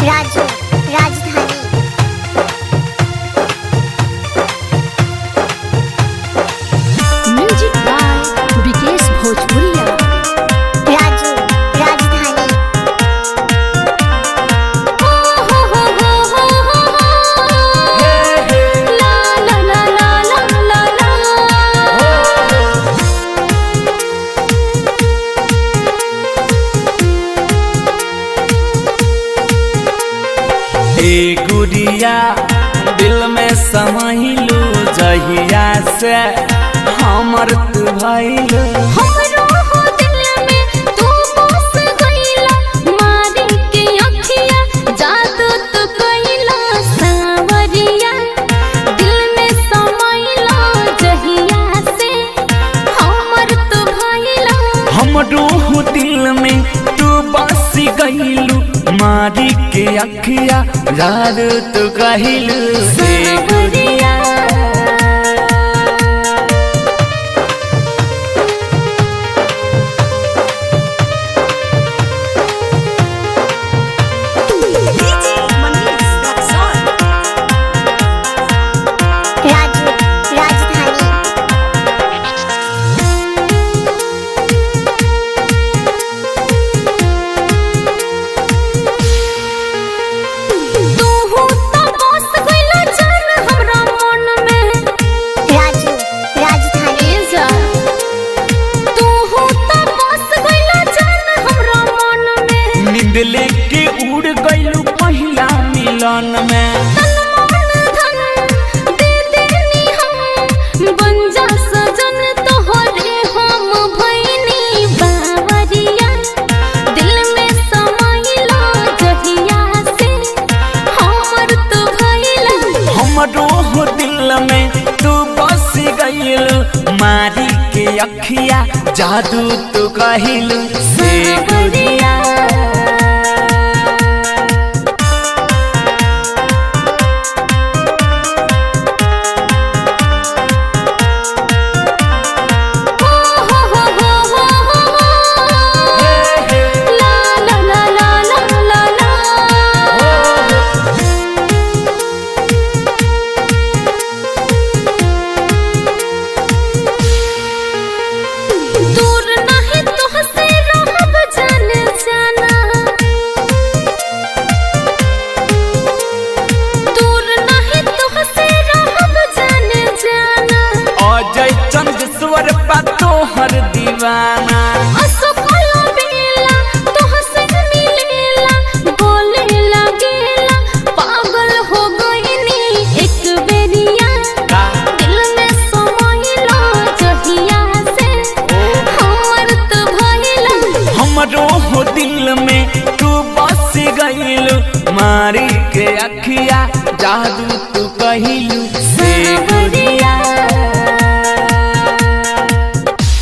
Raju Rajdhani. Music by Vikesh Bhojpuriya. Raju Rajdhani. हो हो हो हो हो हो, ला ला ला ला ला ला ला। ए गुड़िया दिल में समाइलू जहिया से हमर तू भइलू। हमरो हो दिल में तू बस गइला, मारी के अखिया जादू तू कइला। सांवरिया दिल में समाइला जहिया से हमर तू भइला। हमरो हो दिल में तू बस गइलू, मारी के अखिया जादू तू कहिलू। ए गुड़िया। राजू राजधानी। तू हो त बस गइला जान हमरा मन में। राजू राजधानी। ए जा, तू हो त बस गइला जान हमरा मन में। नींद लेके उड़ गइलू पहिला मिलन में। तन मन धन दे देनी हम, बन जा सजन तोहरे हम भइनी। बावरिया दिल में समाइला जहिया से हमर तू भइला। हमरो हो दिल में तू बस गइलू, मारी के अखिया जादू तू कहिलू। ए गुड़िया। हो हो हो हो हो हो, ला ला ला ला ला ला ला। दूर नाही तुहसे रहब जान जाना, दूर नाही तुहसे रहब जान जाना। अजय चंद्र पा तोहर दीवाना। असफल बेला तुहसे मिलेला, बोले लगेला पागल हो गइनी एक बेरिया। दिल में समाइला जहिया से हमर तो भइला। हमरो हो दिल में तू बस गइलू, मारी के अखिया जादू तू कहिलू। ए गुड़िया।